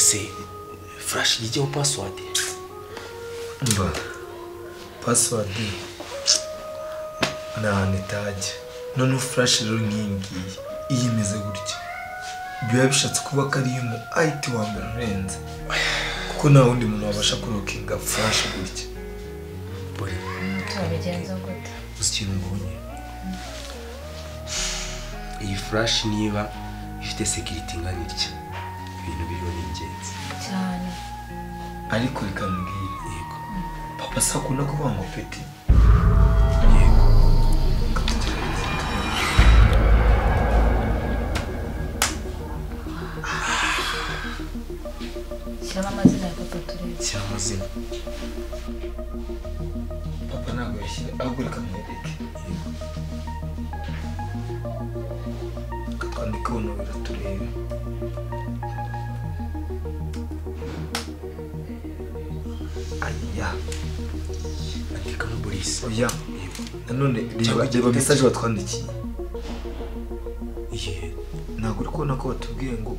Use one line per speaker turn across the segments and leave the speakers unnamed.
Ese flash ijyaho password?
Mba password nta nitajya. None flash rero nkingiye iyi imeze gutya biba bishatse kuba ko ari umu IT wa mbere urenze, kuko nta wundi muntu wabasha kurokinga flash gutya.
Turabigenza gute?
Uzi ikintu mbonye? Iyi flash niba ifite security ingana itya, ibintu biriho ni ingenzi
cyane.
Ariko reka mbwire,
yego
papa sakunda kuvuga ngo peti.
Yego
shyiramo amazina ya papa turebe.
Shyira amazina
papa ntabwo yashyira, ahubwo reka mwereke. Reka twandike buno turebe. Aya
andikamo Boris.
Oya nanone reba message batwandikiye. Ntabwo uri kubona ko batubwiye ngo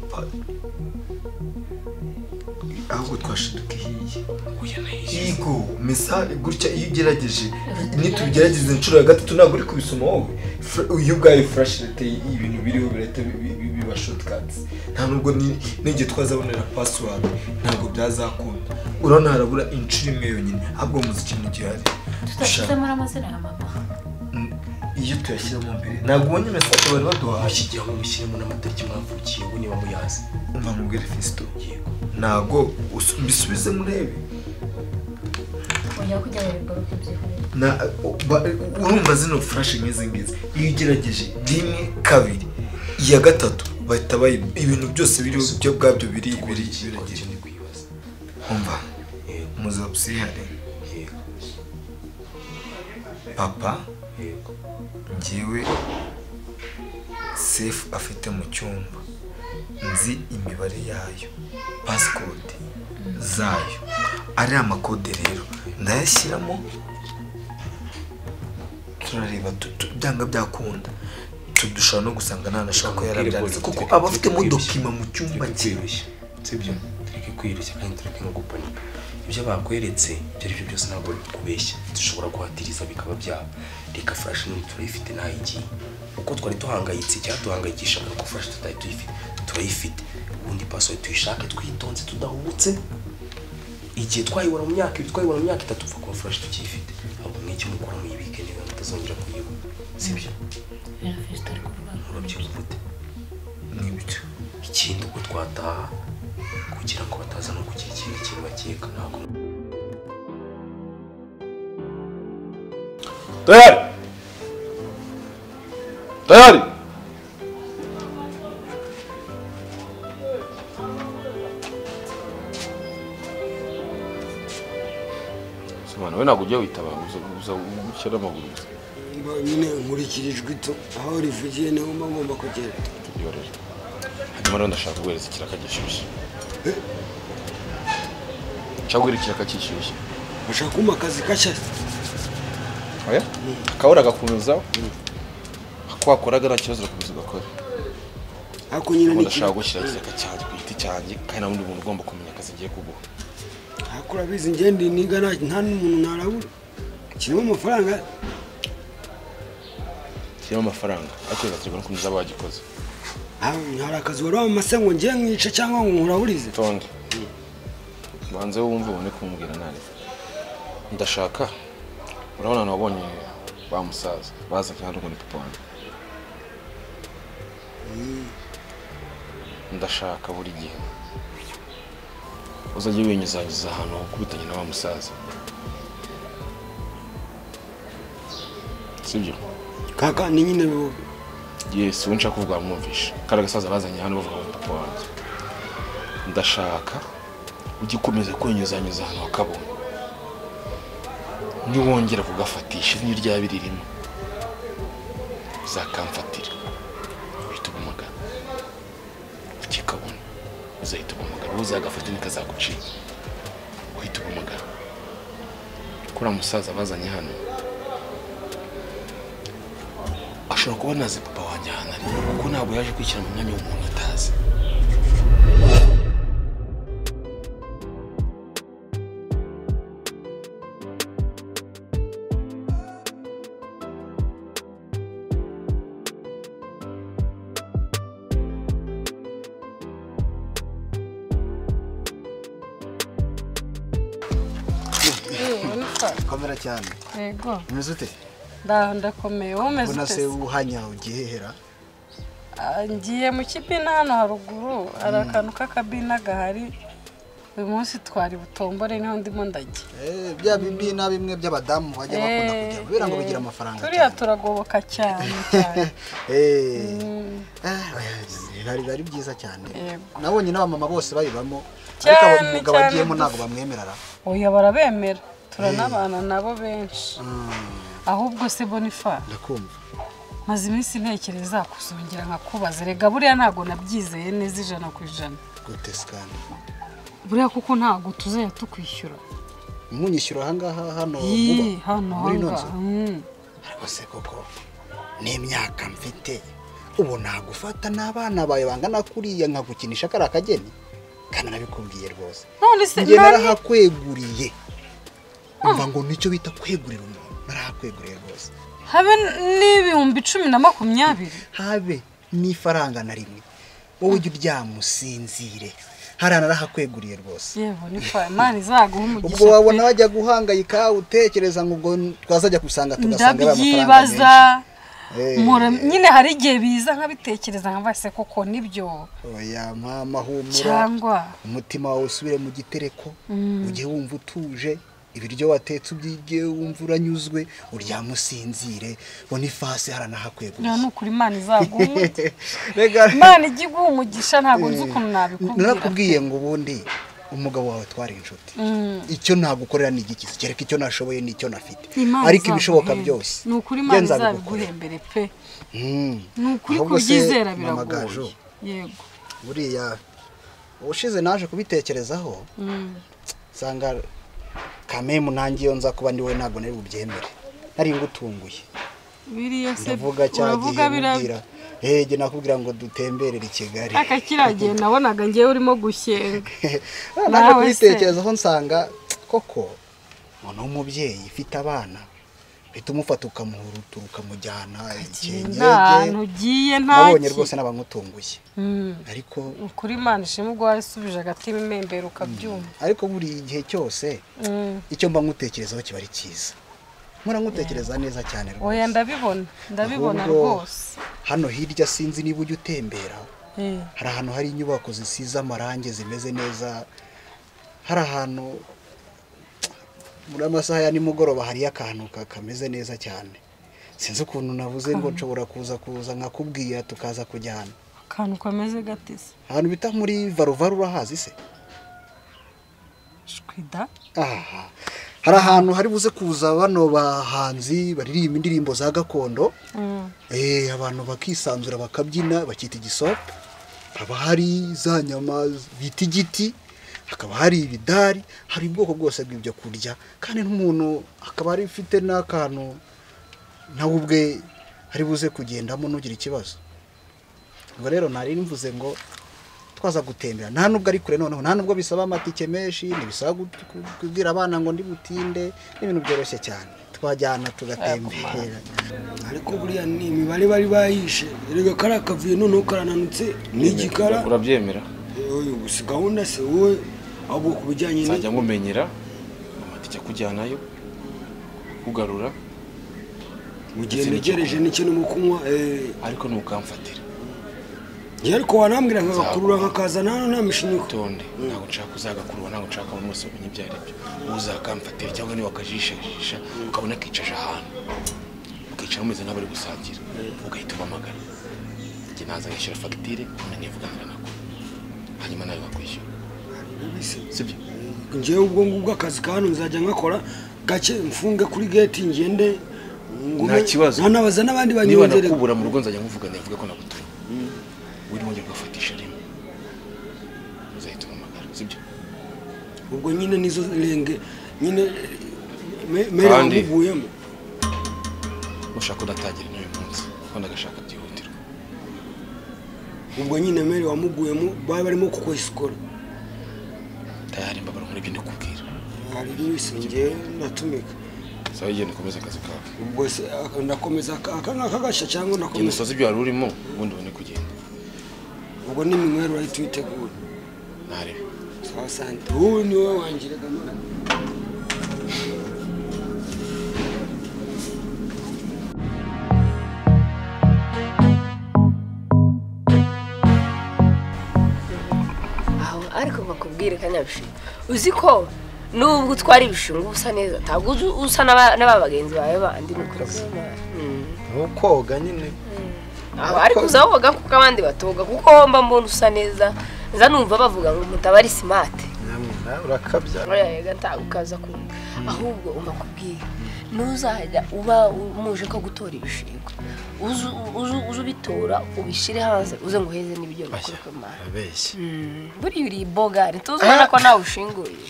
ahubwo twashiduka ihiye.
Oya nahiye.
Yego message gutya iyo ugerageje nitubigerageza inshuro ya gatatu ntabwo uri kubisoma wowe. Uyu ubwayo flash rate ibintu biriho birahita biba shortcuts. Nta nubwo n'igihe twazabonera password ntabwo byazakunda. Urabona harabura inshuro imwe yonyine, ahubwo muzi ikintu gihari.
Tutashyizemo amazina ya mama.
Iyo tuyashyiramo mbere ntabwo ubonye message bari baduhaye.
Mushyigiraho mushyiremo n'amatariki mwavukiye ubu niba muyazi.
Umva mubwire Fiston.
Yego
ntabwo mbisubize murebe.
Oya kugira ngo bigaruke byihorere.
Na urumva zino flash nk'izi ngizi iyo ugerageje rimwe kabiri iya gatatu bahita ibintu byose biri byo bwabyo biri biri biragira. Umva muzi opsihari.
Yego
papa
yego
ngiwe safe afite mu cyumba nzi imibare yayo passcode zayo ari amakode rero ndayashyiramo turareba byanga byakunda tudushobora no gusanga nta nashaka ko yarabyanditse kuko aba afite mu document mu cyumba cye.
Sibyo, tureke kwirushya kandi tureke no gupanika. Ibyo bakweretse ibyo ari byo byose ntabwo bari kukubeshya, dushobora guhatiriza bikaba byaba. Reka flash nini turayifite ntayigiye, uko twari duhangayitse icyaduhangayikishaga nuko flash tutari tuyifite, turayifite. Ubundi password tuyishake twitonze tudahubutse. Igihe twayibona mu myaka ibiri twayibona mu myaka itatu upfa kuba flash tukiyifite. Ahubwo mwiki mukora muyibike neza mutazongera kuyibona. Sibyo? Urabyumva ute?
Nibyo.
Ikindi uko twataha kugira ngo bataza no kugira ikindi kintu bakeka ntabwo.
Tayari! Tayari! Sibana we ntabwo ujya witaba uza gushyira amaguru gusa.
Nyine nkurikirijwe ito aho rivugiye niho mba ngomba kugera.
Tubyihorere. Hanyuma rero ndashaka kuguhereza ikiraka gishyushye. Nshaka guhera ikiraka gishyushye.
Ushaka kumpa akazi gashya?
Oya akabura agakomeza ako wakoraga nta kibazo urakomeza ugakora.
Ariko nyine ni
ndashaka gushyira ikiraka cyanjye ku giti cyanjye kandi nta wundi muntu ugomba kumenya akazi ngiye kuguha.
Ariko urabizi njye ndi niga nta n'umuntu narabura. Kirimo amafaranga.
Kirimo amafaranga ariko bizaterwa n'ukuntu uzaba wagikoze.
Hari akazi wari wamase ngo njye nkice cyangwa ngo nkuraburize.
Tonde banze wumve ubone kumbwira nani. Ndashaka urabona nabonye ba musaza baza kandi ngo ni papa wanjye. Ndashaka buri gihe uzajye winyuzangiza ahantu ukubitanye na wa musaza. Sibyo?
Kaka ni nyine
Yes, ubu nshaka kuvuga mwumvisha. Kare gasaza bazanye hano bavuga ngo papa wanjye. Ndashaka ujye ukomeza kwinyuzanyuza ahantu hakabona. Niwongera kugafatisha niyo rya biririmo uzakamfatira uhita ubumagara ukikabona uzahita ubumagara uzagafata nikazagucika uhita ubumagara. Kuri musaza bazanye hano ashobora kuba nazi papa wanjye ahantu ari kuko ntabwo yaje kwishyira mu myanya y'umuntu atazi.
Komera cyane.
Yego.
Umeze ute?
Ndakomeye. Wowe umeze ute?
Ubona se uhanya ugihehera?
Ngiye mu kibina hano haruguru, hari akantu k'akabina gahari. Uyu munsi twari butombore niho ndimo ndajya.
Bya bibina bimwe by'abadamu bajya bakunda kujya kubera ngo bigira amafaranga.
Turiya turagoboka cyane cyane.
Bari byiza cyane. Nabonye n'abamama bose bayibamo. Ariko abagabo bagiyemo ntabwo bamwemerera.
Oya barabemera. Turanabana nabo benshi. Ahubwo se Bonifa.
Ndakumva.
Maze iminsi ntekereza kuzongera nkakubaza rega buriya ntago nabyizeye neza 100%.
Gute sikandi?
Buriya kuko ntago tuzajya tukwishyura.
Munyishyura ahangaha hano vuba.
Hano
muri ino nzu. Ariko se koko n'imyaka mfite ubu nagufata n'abana bawe bangana kuriya nkagukinisha kari akageni kandi nabikubwiye rwose.
None se
njye narahakweguriye. Umva ngo nicyo bita kwegurira umuntu, narahakweguriye rwose.
Habe n'ibihumbi 10 na 20.
Habe n'ifaranga na rimwe. Wowe ujye uryamusinzire. Hariya narahakweguriye rwose.
Yego ni Imana izaguha umugisha.
Ubwo wabona wajya guhangayika utekereza ngo ubwo twazajya gusanga tugasanga amafaranga menshi.
Nyine hari igihe biza nkabitekereza nkavuga se koko nibyo.
Oya mama humura.
Cyangwa
umutima wawe usubire mu gitereko, ujye wumva utuje. Ibiryo watetse ubyige wumva uranyuzwe uryamusinzire Bonifasi haranahakweguriye.
No nukuri Imana izaguha. Rega Imana ijye umugisha ntago nzi ukuntu nabikubwira.
Narakubwiye ngo ubundi umugabo wawe twari inshuti. Icyo nagukorera ni igiki kereka icyo nashoboye n'icyo nafite. Ariko ibishoboka byose.
Nukuri Imana izaguhembere pe. Nukuri kubyizera biragoye. Yego.
Buriya ubushize naje kubitekerezaho. Sanga kamemu nangiye nza kuba ndi we ntago nari bubyemere. Nari ngutunguye.
Biriya se
ndavuga cyagiye mubwira. Hege nakubwira ngo dutemberere i Kigali.
Aka kiragiye nabonaga ngiye urimo gushyenga.
Naje kubitekerezaho nsanga koko umuntu w'umubyeyi ufite abana bitumufata ukamuhurutura ukamujyana
Kenyege. Ntugiye ntaki.
Nabonye rwose nabangutunguye. Ariko
ukuri Imana ishimwe ubwo wasubije agatima imembero ukabyumva.
Ariko buri gihe cyose icyo mba nkutekerezaho kiba ari cyiza. Mpora nkutekereza neza cyane rwose.
Oya ndabibona, ndabibona rwose.
Hano hirya sinzi niba ujya utembera. Hari ahantu hari inyubako zisize amarangi zimeze neza. Hari ahantu muri amasaha ya nimugoroba hari akantu kameze neza cyane. Sinzi ukuntu navuze ngo nshobora kuza nkakubwira tukaza kujyana.
Akantu kameze gatese.
Ahantu bita muri Varuvaru urahazi se?
Shwida.
Aha. Hari ahantu hari buze kuza bano bahanzi baririmba indirimbo za gakondo. Abantu bakisanzura bakabyina bakita igisope. Haba hari za nyama bita igiti. Hakaba hari ibidari, hari ubwoko bwose bw'ibyo kurya kandi n'umuntu akaba ari ufite n'akantu nawe ubwe hari buze kugendamo nugira ikibazo. Ubwo rero nari mvuze ngo twaza gutembera nta nubwo ari kure noneho nta nubwo bisaba amatike menshi ntibisaba kubwira abana ngo ndi butinde n'ibintu byoroshye cyane twajyana tugatembera.
Ariko buriya ni imibare bari bayishe erega karakavuye noneho karananutse n'igikara.
Urabyemera?
Oyo gusa gahunda se wowe ahubwo kubijyanye
nzajya nkumenyera amatike kujyanayo kugarura
mu gihe ntegereje n'ikintu mu kunywa
ariko nukamfatira.
Ngiye ariko wanambwira nkagakurura nkakazana hano nta mishinyiko.
Tonde ntabwo nshaka kuzagakurura ntabwo nshaka abantu bose bamenye ibyo ari byo. Uzakamfatira cyangwa niba wakajishajisha ukabona kicaje ahantu ukicara umeze nk'abari gusangira ugahita ubamagara. Njye naza ngishyura fagitire nanivuganira nako hanyuma nawe bakwishyura. Sibyo?
Ngiye ubwo ngubwo akazi kano nzajya nkakora gake mfunge kuri gate ngende
nta kibazo.
Nanabaza n'abandi banyongere.
Niba nakubura mu rugo nzajya nkuvuga ndavuga ko nagutuye. Uri wongera ugafatisha rimwe uzahita umamagara sibyo?
Ubwo nyine nizo renge nyine mere wamuvuyemo.
Ushaka kudatangira n'uyu munsi kuko ndagashaka byihutirwa.
Ubwo nyine mere wamuguyemo bari barimo kukwesikora.
Tayari mbabara muri ibyo ndikubwira.
Hari wese ngiye ndatumika.
Sawa igenda ukomeze akazi kawe.
Ubwo se ndakomeza aka ngaka cyangwa ndakomeza.
Genda usoze ibyo wari urimo ubundi ubone kugenda.
Ubwo n'iminywero urahita uyitegura.
Narebe.
Sawa sante. Ubu ni wowe wangiraga mana.
nkubwire kanyabishima uzi ko nubwo utwara ibishungu usa neza ntabwo usa n'aba bagenzi bawe bandi nukuri
ukoga nyine
ariko uzawoga kuko abandi batoga kuko mba mbona usa neza nza numva bavuga ngo mutabari smart
urakabya
oya yega ntagukaza kumva ahubwo umva kubwira nuzajya uba muje ko gutora ibishingwe uzu ubitora ubishire hanze uze ngo uheze n'ibyo nukuri kw'Imana
abeshye
buri uri bogari tuzubona ko nawe ushinguye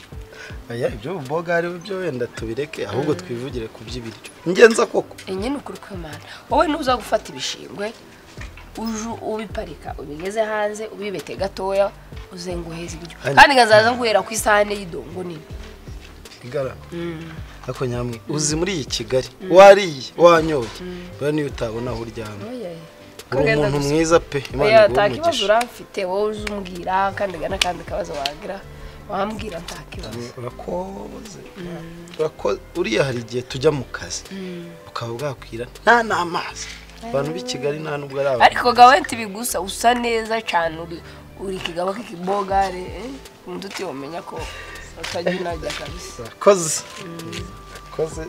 aya ibyo bogari byo wenda tubireke ahubwo twivugire ku by'ibiryo ngenza koko
nyine ukuri kw'Imana wowe nuza gufata ibishingwe uju ubiparika ubigeze hanze ubibete gatoya uze ngo uheze ibiryo kandi ngazaza nguhera ku isahane y'idongo nini
igara ako nyamwe uzi muri iyi Kigali wariye wanyoye bari niyo utabona aho uryama uri umuntu mwiza pe Imana iguhe umugisha
uramfite wowe uzumbwira kandi gana kandi kabazo wagira wambwira ntakibazo
urakoze urakoze uriya hari igihe tujya mu kazi ukaba bwakwira nta n'amazi abantu b'i Kigali nta nubwo ari abantu
ariko gawe ntibigusa usa neza cyane uri kigabo k'ikibogare umuntu utiyomenya ko utajya unajya kabisa
urakoze urakoze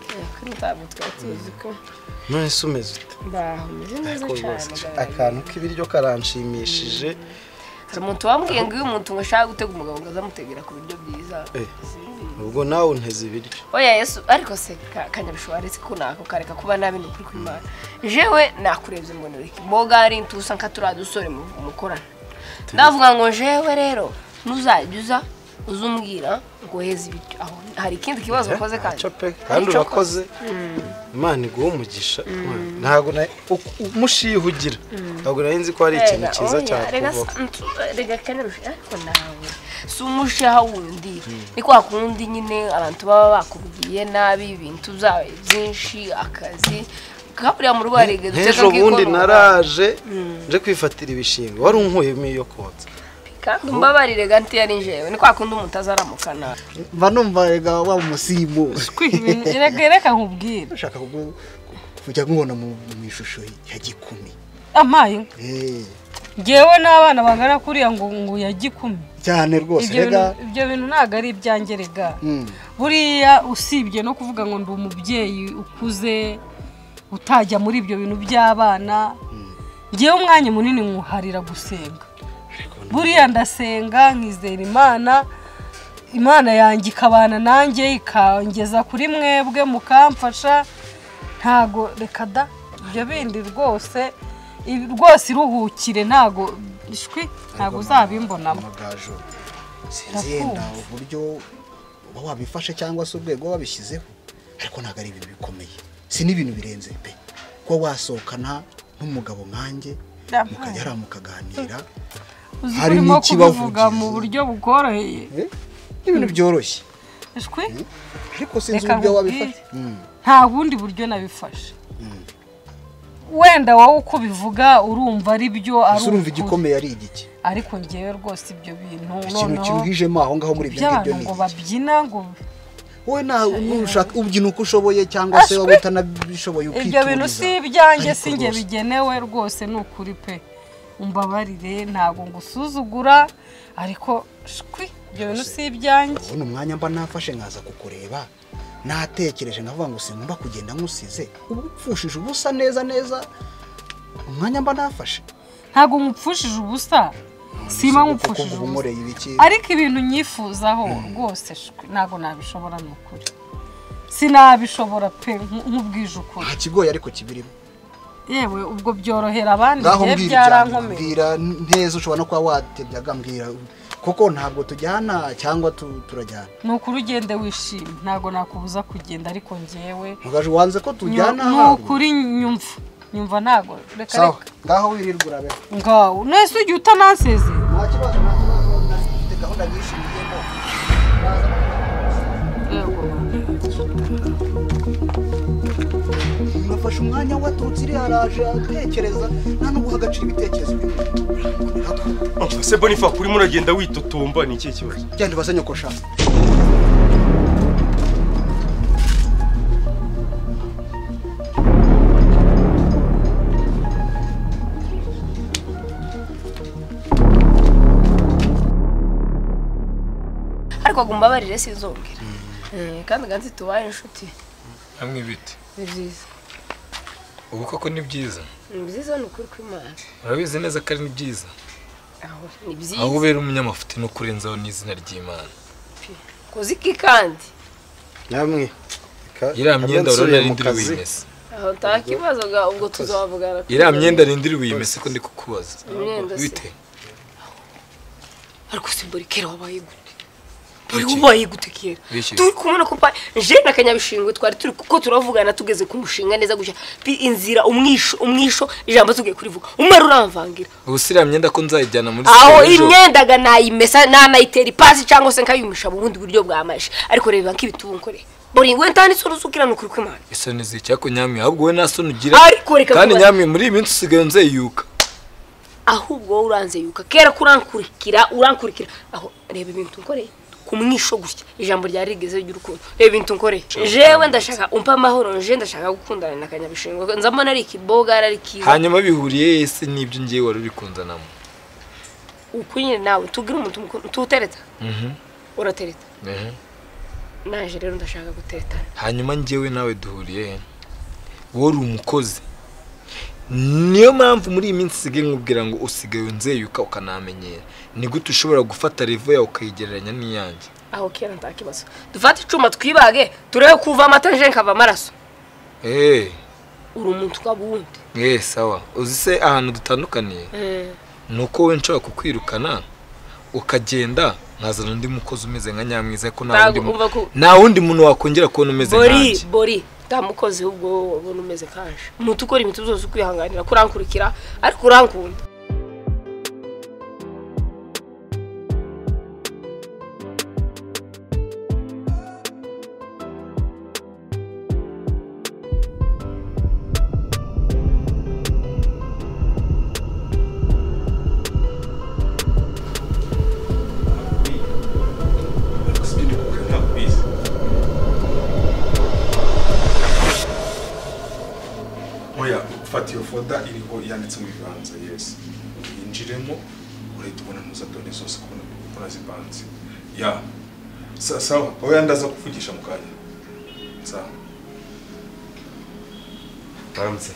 ntabwo twari tuzi ko
none se umeze ute
ndaho umeze neza cyane
akantu k'ibiryo karanshimishije
hari umuntu wambwiye ngo iyo umuntu ngo ashaka gutega umugabo ngo azamutegera ku biryo byiza
ubwo nawe unteze ibiryo
oya Yesu ariko se kanyabishobora aretse ko nako kareka kuba nabi ni ukuri kw'Imana jewe nakurebye mbona uri bogari ntusa nka turiya dusore mukorana ndavuga ngo jewe rero nuzajya uza uzumbwira ngo heze ibiryo aho hari ikindi kibazo ukoze kandi
kandi urakoze Imana iguhe umugisha ntabwo umushihugira ntabwo nari nzi ko hari ikintu cyiza cyakubaho
rega kanyabishobora ariko nawe si umushaha wundi ni kwa kundi nyine abantu baba bakubwiye nabi ibintu byawe byinshi akazi kaburiya mu rugo harigeze
ejo bundi naraje nje kwifatira ibishingwe wari unkuyemo iyo kotsa
kandi umbabarire ganti yari njewe ni kwa kundi umuntu azaramukana
mba numva rega wa musimu
reka nkubwire
ushaka kujya nkubona mu ishusho ya gikumi
amaye ngewe n'abana bangana kuriya ngo ngo ya gikumi
cyane rwose rega
ibyo bintu ntago ari ibyanjye rega buriya usibye no kuvuga ngo ndi umubyeyi ukuze utajya muri ibyo bintu by'abana ngewe umwanya munini nkuharira gusenga buriya ndasenga nkizera Imana Imana yanjye ikabana nanjye ikangeza kuri mwebwe mukamfasha ntago reka da ibyo bindi rwose rwose iruhukire ntago ishwi ntago uzabimbonamo
sinzi yenda uburyo uba wabifashe cyangwa se urwego wabishyizeho ariko ntago ari ibintu bikomeye si n'ibintu birenze pe kuba wasohokana n'umugabo nkanjye mukajya hariya mukaganira
hari n'ikibavuga mu buryo bukoroheye
ibintu byoroshye
ishwi
ariko sinzi uburyo wabifashe
nta bundi buryo nabifashe wenda wowe uko ubivuga urumva ari byo
urumva igikomeye ari igiki
ariko ngewe rwose ibyo bintu
ikintu kiruhijemo aho ngaho muri ibyo ngibyo
ni ngo babyina ngo
wowe nawe ubyina uko ushoboye cyangwa se waba utanabishoboye ukituriza
ibyo bintu si ibyanjye si njye bigenewe rwose ni ukuri pe umbabarire ntabwo ngusuzugura ariko shwi ibyo bintu si ibyanjye
ubona umwanya mba nafashe nkaza kukureba natekereje nkavuga ngo singomba kugenda nkusize uba upfushije ubusa neza neza umwanya mba nafashe
ntabwo ngupfushije ubusa sima ngupfushije ubusa ariko ibintu nyifuzaho rwose shwi ntabwo nabishobora ni ukuri sinabishobora pe nk'ubwije ukuri
nta kigoye ariko kibirimo
yewe ubwo byorohera abandi igihe byarankomeye
mbwira neza ushobora no kuba watebyaga mbwira kuko ntabwo tujyana cyangwa turajyana
ni ukuri ugende wishimye ntabwo nakubuza kugenda ariko ngewe
wanze ko tujyana
ni ukuri nyumva nyumva ntabwo reka reka
ngaho wirirwa urabeho
ngaho nese ujya utanansezeye
nta kibazo nta kibazo mfite gahunda nyinshi ngiyemo nafashe umwanya waturutse iriya araje atekereza nta no guha agaciro ibitekerezo by'umuntu.
Se Bonifa urimo uragenda witotomba ni ikihe kibazo?
Genda ubaze nyokosha.
Ariko gumbabarire sinzongera. Kandi ganzi tubaye inshuti.
Hamwe ibiti.
Ni byiza.
Ubu koko ni byiza.
Ni byiza ni ukuri kw'Imana.
Urabizi neza ko ari ni byiza.
Aho ni byiza.
Aho ubera umunyamafuti no kurenzaho n'izina ry'Imana.
Kuziki kandi.
Namwe.
Iriya myenda urabona rindiri wimese.
Aho nta kibazo ga ubwo tuzavugana.
Iriya myenda rindiri wimese ko ndi kukubaza. Bite?
Ariko simbori kera wabaye gute? Buri ubaye gute kera? Turi kumwe na kompa je na Kanyabishingwe twari turi kuko turavugana tugeze ku mushinga neza gusha inzira umwisho ijambo tugiye kurivuga. Umara uramvangira.
Ubu siriya myenda ko nzayijyana muri
aho imyenda ga nayimesa nanayitera ipasi cyangwa se nkayumisha mu bundi buryo bwa maje. Ariko reba nk'ibitubu nkore. Buri we ntani soro usukira nukuri kw'Imana.
Isoni zicyako nyami ahubwo we nasoni ugira. Kandi nyami muri iyi minsi usigaye nzeyuka.
Ahubwo wowe uranzeyuka kera kurankurikira aho reba ibintu nkoreye kumwisho gutya ijambo rya rigeze ry'urukundo reba ibintu nkoreye jewe ndashaka umpa amahoro je ndashaka gukundana na Kanyabishingwe nzamona ari ikiboga ari kiza.
Hanyuma bihuriye ese nibyo ngiye wari uri kunzanamo
ukunyine nawe tugira umuntu mukuru tutereta uratereta naje rero ndashaka guteretana.
Hanyuma njyewe nawe duhuriye wowe uri umukozi. Niyo mpamvu muri iyi minsi usigaye nkubwira ngo usigaye unzeyuka ukanamenyera. Ni gute ushobora gufata revo yawe ukayigereranya n'iyanjye?
Aho kera nta kibazo. Dufate icuma twibage turebe kuva amata nje nkava amaraso. Uri umuntu kwabundi.
Sawa. Uzi se ahantu dutandukaniye? Nuko wowe nshobora kukwirukana ukagenda nkazana undi mukozi umeze nka Nyamwiza ko nta wundi muntu wakongera kubona umeze nkanjye.
Bori tamukozi ubwo ubona umeze kanje. Umuntu ukora imiti zose ukwihanganira kurankurikira ariko urankunda.
Folder iriho yanditse mu bibanza yes yinjiremo urahita ubona ntuzadone zose kubona zipanze ya sawa oya ndaza kuvugisha mu kanya sawa
Baramutse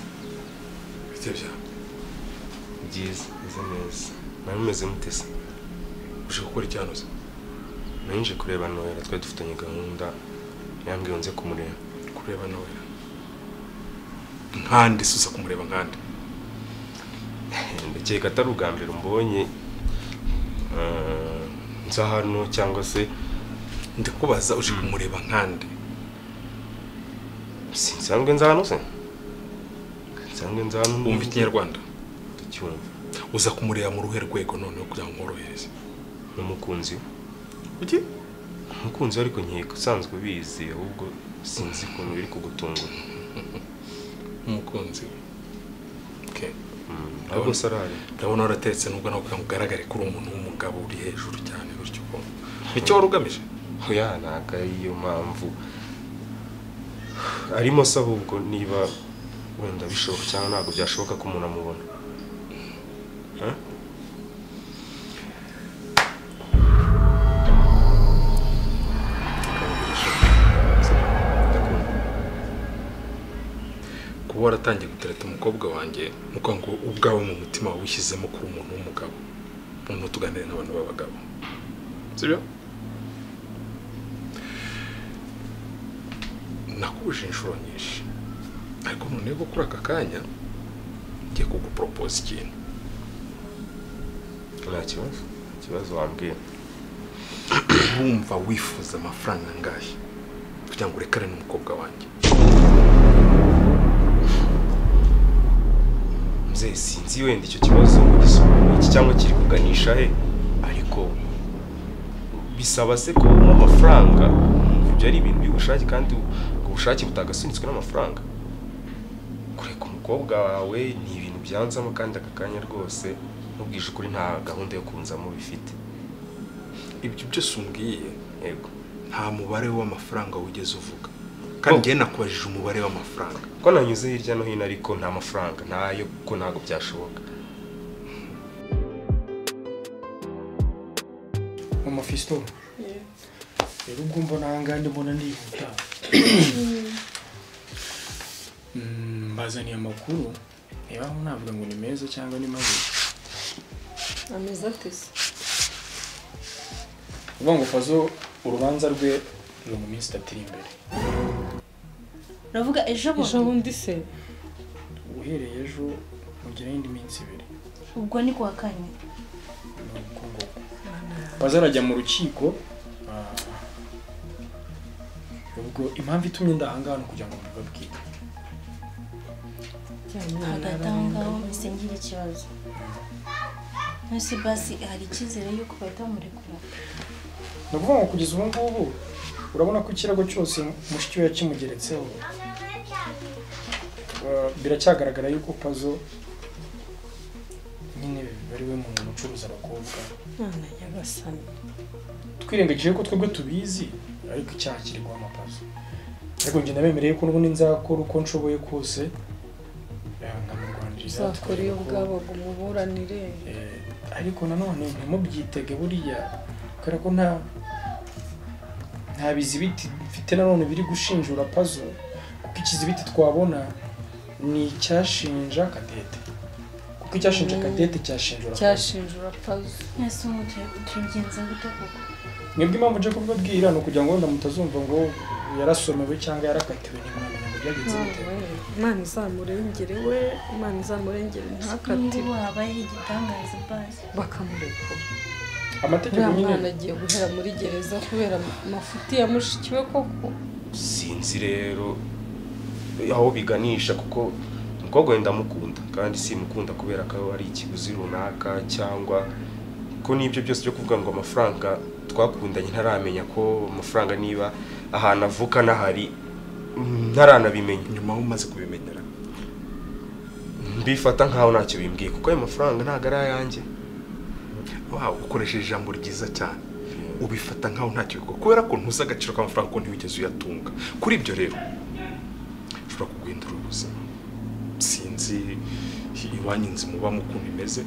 bite bya
byiza meze neza nari meze mutese
uje gukora icyanoze
nanje kureba Noella twari dufitanye gahunda yambwiye nze kumureba
kureba Noella nkandi susa kumureba nkandi
ndakeka atari ubwa mbere umbonye nza hano cyangwa se
ndikubaza uje kumureba nkandi
sinsanzwe nza hano se nsanzwe nza hano
wumva ikinyarwanda
ndacyumva
uza kumureba mu ruhe rwego noneho kugira ngo nkorohereze
n'umukunzi
uki
umukunzi ariko nkeka usanzwe ubizi ahubwo sinzi ukuntu biri kugutungura
umukunzi okay
ahubwo sarari
ndabona waratetse nubwo nawe kugaragare kuri umuntu w'umugabo uri hejuru cyane bityo ko icyo wari ugamije
oya ntago ariyo mpamvu arimo se ahubwo niba wenda bishoboka cyangwa ntabwo byashoboka ko umuntu amubona
kuba waratangiye gutereta umukobwa wanjye nuko ngo ubwawe mu mutima wishyizemo kuri umuntu w'umugabo umuntu tuganire n'abantu b'abagabo sibyo nakubuje inshuro nyinshi ariko noneho kuri aka kanya ngiye kugupropose ikintu
nta kibazo wambwira
wumva wifuza amafaranga angahe kugira ngo urekane n'umukobwa wanjye
Mzee sinzi wenda icyo kibazo iki cyangwa kiri kuganisha he ariko bisaba se ko mu amafaranga ibyo ari ibintu by'ubushake kandi ubwo bushake butagasunitswe n'amafaranga kureka umukobwa wawe ni ibintu byanzamo kandi aka kanya rwose nubwije ukuri nta gahunda yo kunzamo bifite
ibyo byose umbwiye
yego
nta mubare w'amafaranga wigeze uvuga kandi ngiye nakubajije umubare w'amafaranga
ko nanyuze hirya no hino ariko nta mafaranga ntayo kuko ntabwo byashoboka
Mama Fisto,
Rero ubwo mbona ahangaha ndibona nihuta. Mbazaniye amakuru niba aho navuga ngo ni meza cyangwa ni mabi.
Ameza atese.
Uvuga ngo Fazo urubanza rwe ruri mu minsi 3 iri imbere.
Uravuga ejo bundi?
Ejo bundi se?
Uhereye ejo mugire indi minsi 2.
Ubwo ni kuwa kane.
Fazo arajya mu rukiko. Ubwo impamvu itumye ndahangana kugira ngo mbibabwire.
Hagati aho ngaho mpise ngira ikibazo. None basi hari icyizere yuko bahita bamurekura?
Ni ukuvuga ngo kugeza ubu ngubu urabona ko ikirago cyose mushiki we yakimugeretseho. Biracyagaragara yuko Pazo nyine bari we muntu ucuruza abakobwa.
Mwana nyagasani.
Twirengagije ko twebwe tubizi ariko icyaha kiri guhama Pazo. Ariko njye nabemereye ko n'ubundi nzakora uko nshoboye kose nkamurwaniriza.
Uzakora iyo bwabaga umuburanire.
Ariko nanone ntimubyitege buriya kubera ko nta bizibiti mfite nanone biri gushinjura Pazo, kuko ikizibiti twabona ni icyashinja Kadete. Kuko icyashinja Kadete cyashinjura
Pazo.
Nese umutwe tubigenza gute koko?
Mwebwe impamvu nje kubibabwira ni ukugira ngo wenda mutazumva ngo yarasomewe cyangwa yarakatiwe, ntimwamenya ngo byagenze bite.
Imana izamurengere we, Imana izamurengere ntakatire.
N'ubu habayeho igitangaza basi
bakamurekura.
Amategeko nyine
umwana agiye guhera muri gereza kubera amafuti ya mushiki we koko.
Sinzi rero aho biganisha kuko umukobwa wenda ndamukunda kandi simukunda kubera ko ari ikiguzi runaka cyangwa ko n'ibyo byose byo kuvuga ngo amafaranga twakundanye ntaramenya ko amafaranga niba ahantu avuka nahari ntaranabimenya.
Nyuma umaze kubimenyera
mbifata nkaho ntacyo bimbwiye kuko ayo mafaranga ntago ari ayanjye.
Wow, ukoresheje ijambo ryiza cyane. Ubifata nkaho ntacyo bikora kubera ko ntuzi agaciro k'amafaranga ko ntiwigeze uyatunga. Kuri ibyo rero ushobora kuguhindura ubuzima. Sinzi iwanyu inzu mubamo ukuntu imeze,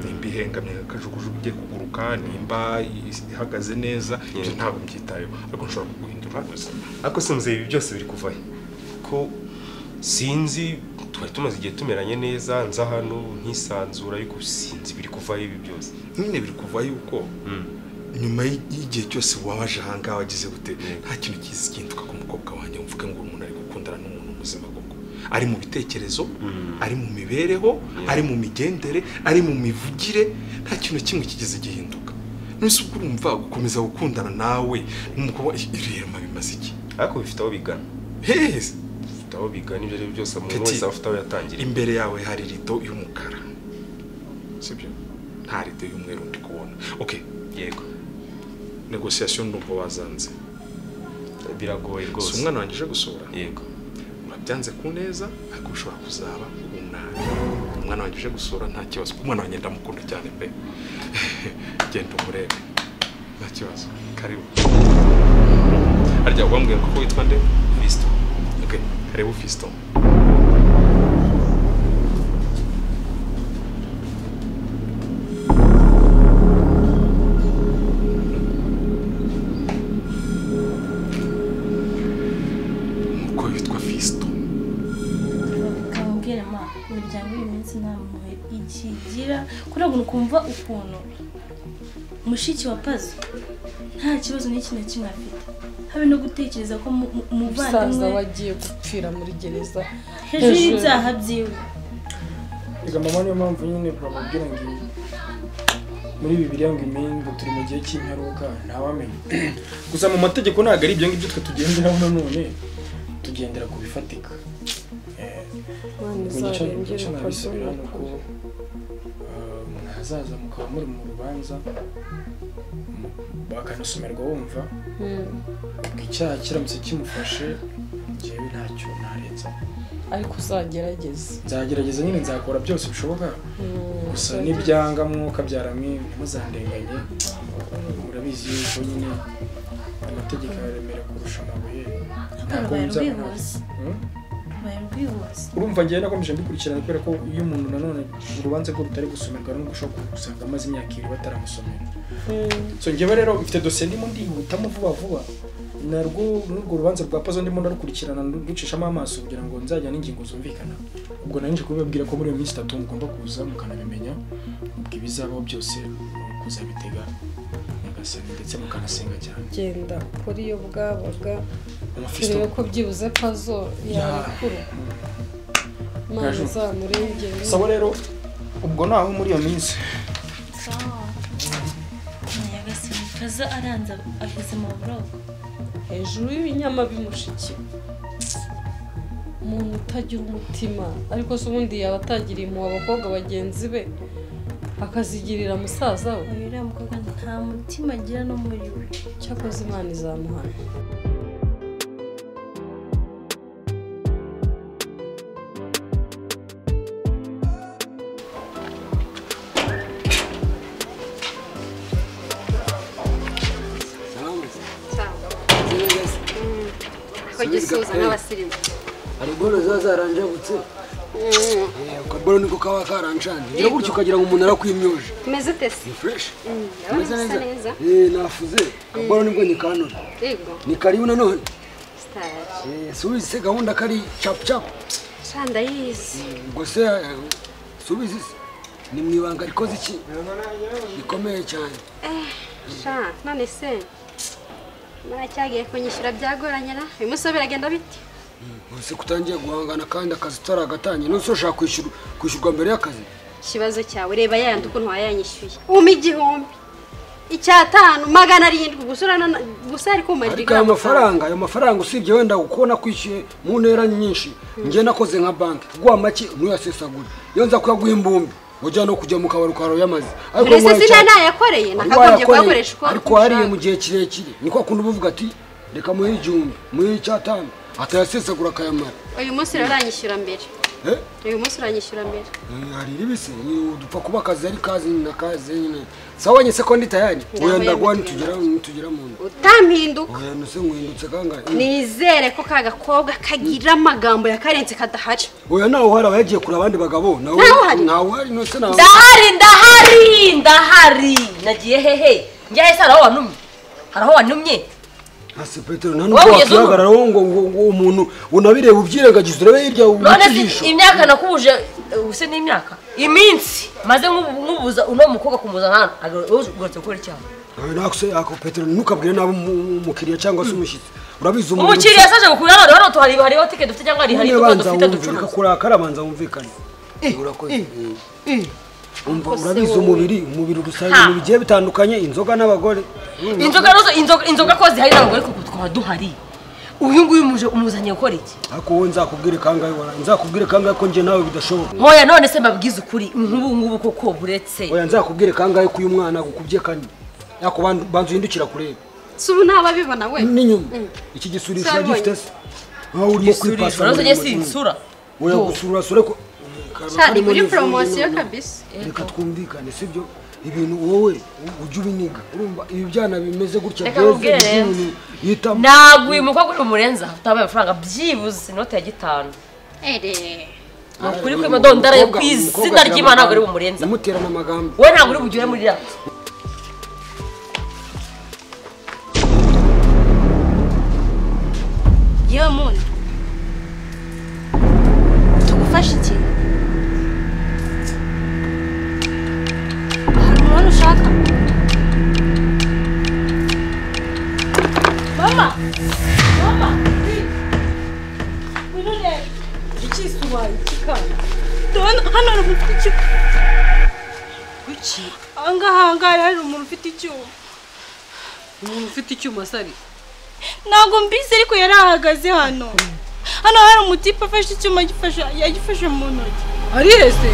nimba ihengamye akajugujugu igiye kuguruka, nimba ihagaze neza, ibyo ntabwo mbyitayeho, ariko nshobora kuguhindura ubuzima.
Ariko sinzi ibi byose biri kuva he? Ko sinzi twari tumaze igihe tumeranye neza, nza hano nkisanzura, ariko sinzi biri kuva ibi byose.
Nyine biri kuva yuko nyuma y'igihe cyose wabaje ahangaha wagize gute, nta kintu cyiza gihinduka ku mukobwa wanjye mvuge ngo umuntu ari gukundana n'umuntu muzima koko. Ari mu bitekerezo, ari mu mibereho, ari mu migendere, ari mu mivugire, nta kintu kimwe kigeze gihinduka. None ubwo urumva gukomeza gukundana nawe n'umukobwa irema bimaze iki?
Ariko bifite aho bigana.
Hehe,
bifite aho bigana ibyo ari byose umuntu wese afite aho yatangiriye.
Imbere yawe hari rido y'umukara. Sibyo? Nta rido y'umweru ndi kubona. Okay,
yego.
Negotiation ndumva wazanze.
Biragoye rwose.
Si umwana wanjye uje gusura?
Yego.
Byanze ku neza ariko ushobora kuzaba ku nabi. Umwana wanjye uje gusura nta kibazo, umwana wanjye ndamukunda cyane pe. Genda umurebe nta kibazo. Karibu. Harya wambwiye ko witwa nde?
Fiston.
Okay, karibu Fiston.
Kumva ukuntu mushiki wa Pazo nta kibazo n'iki na kimwe afite, habe no gutekereza ko umuvandimwe
wagiye gupfira muri gereza
hejuru y'ibyaha byiwe.
Ega mama, niyo mpamvu nyine bamubwira ngo muri Bibiliya ngo imingo turi mu gihe cy'imperuka ntawamenya. Gusa mu mategeko ntabwo ari ibyo ngibyo twe tugenderaho, nanone tugendera ku bifatika. Hazaza mukaba muri mu rubanza bakanasomerwa wumva icyaha kiramutse kimufashe, njyewe ntacyo narenza.
Ariko uzagerageza.
Nzagerageza nyine, nzakora byose bishoboka. Gusa nibyanga mwuka byaramwe ntimuzandenganye, murabizi yuko nyine amategeko araremera kurusha amabuye.
Ntabwo rwihuse. Rubaye rwihuse.
Urumva ngewe nakomeje mbikurikirana kubera ko iyo umuntu nanone urubanza rwe rutari gusomerwa nubwo ushobora gusanga amaze imyaka 2 bataramusomera. So ngewe rero mfite dosiye ndimo ndihutamo vuba vuba, narwo n'urwo rubanza rwa Pazo ndimo ndarukurikirana nducishamo amaso kugira ngo nzajya n'ingingo zumvikana. Ubwo nari nje kubabwira ko muri iyo minsi 3 mugomba kuza mukanabimenya, ubwo ibizabaho byose kuzabitega Nyagasani ndetse mukanasenga cyane.
Genda kuri iyo bwabaga turebe ko byibuze Pazo yarekura. Imana izamurengere.
Sawa rero ubwo naho muri iyo minsi.
Sawa. Nyagasani Pazo aranza aheze mu buroko.
Hejuru y'ibinyama bimushiki. Umuntu utagira umutima ariko se ubundi yaba atagiriye impuhwe abakobwa bagenzi be akazigirira musaza we.
Uriya mukobwa nta mutima agira no muri we.
Cyakoze Imana izamuhana.
Kugisuza n'abasirimu.
Hari bolo ziba zaranjabutse. Akabolo niko kaba karanshanje. Ngira gutyo ukagira ngo umuntu arakwimyoje.
Umeze ute se?
Ni fresh.
Umeze neza.
Nafuze. Akabolo nibwo nyikanura.
Yego.
Ni karibu nanone.
Star.
Subize se gahunda kari chap chap.
Shanda yizi.
Ubwo se subize se ni mwibanga rikoze iki? Bikomeye cyane.
Sha none se naracyagiye kunyishyura byagoranye na uyu munsi biragenda bite?
Ese kutangiye guhangana kandi akazi utaragatangiye none ushaka kwishyurwa mbere y'akazi?
Ikibazo cyawe reba yandi ukuntu wayanyishyuye. Umpa 1000 icyatanu 700 gusa gusa ari kumarira.
Ariko ayo mafaranga usibye wenda ukubona kwishyuye mu ntera nyinshi ngiye nakoze nka banki kuguha make ntuyasesagure. Iyo nza kuyaguha imbumbi ujya no kujya mu kabari ukaro yamaze.
Ariko se nayakoreye nakagombye kuyakoresha uko.
Ariko hariye mu gihe kirekire niko akunda ubuvuga ati reka muhe 1000 muhe 5 atayasesagura akayamara.
Uyu munsi uranyishyura mbere. Uyu munsi uranyishyura mbere.
Hari ribise dupfa kuba akazi ari kazi na kazi nyine. Sawa nye sekondi tayari. Oya ndagwa nitugera mu nda.
Utampinduka.
Oya nuse nguhindutse kangahe?
Nizere ko kagakobwa kagira amagambo yakarenze kadahari.
Oya nawe uhari abagiye kure abandi bagabo nawe nawe uhari nose nawe.
Ndahari nagiye hehe. Njye hese haraho wantumye. Haraho wantumye.
Ase Petero nta nubwo wakihagarara ngo umuntu unabireba ubyirengagiza urebe hirya
ubujisho. Imyaka nakubuje use n'imyaka iminsi maze nkubuza uno mukobwa kumuzana hano ugarutse gukora icyaha.
Nakuse ako Petero ntukabwire nabo umukiriya cyangwa se umushyitsi. Urabizi umuntu
umukiriya saje gukura hano hano tuhari hariho ticket dufite cyangwa hari hari dufite ducuruza.
Kurakara banza wumvikane. Urakoze. Umva urabizi umubiri rusange mu bigiye bitandukanye inzoga n'abagore.
Inzoga rozo inzoga ko zihari n'abagore kuko twaba duhari. Uyu nguyu muje umuzanye gukora iki?
Ariko wowe nzakubwire kangahe wara nzakubwire kangahe ko nje nawe bidashoboka.
Hoya none se mbabwize ukuri nk'ubu ngubu koko buretse.
Oya nzakubwire kangahe ko uyu mwana gukubye kane. Yako banzu hindukira kureba.
Si ubu ntababibona we.
N'inyuma. Iki gisurisho gifite se. Nkaho urimo kwipasa.
Rozo nge sinsura.
Oya gusura sure ko
Shadi kuri promotion kabisa.
Reka twumvikane sibyo ibintu wowe ujye ubiniga urumva ibi byana bimeze gutya byeze yita
ntabwo uyu mukobwa uri murenza utabaye amafaranga byibuze inote ya 5.
Ere
kuri kwe madondara yo kwizina ry'Imana ntabwo uri bumurenza.
Muterana amagambo.
Wowe ntabwo uri bugire muri ya.
Yewe muntu tugufasha iki? Ushaka mama mama winone
ikisubaye kikana
ndabona hano hari umuntu ufite icyuma.
Kuki
angaha hari umuntu ufite icyuma.
Umuntu ufite icyuma sari
ntabwo mbizi ariko yari ahagaze hano. Hano hari umutipe afashe icyuma yagifashe mu ntoki.
Ari hese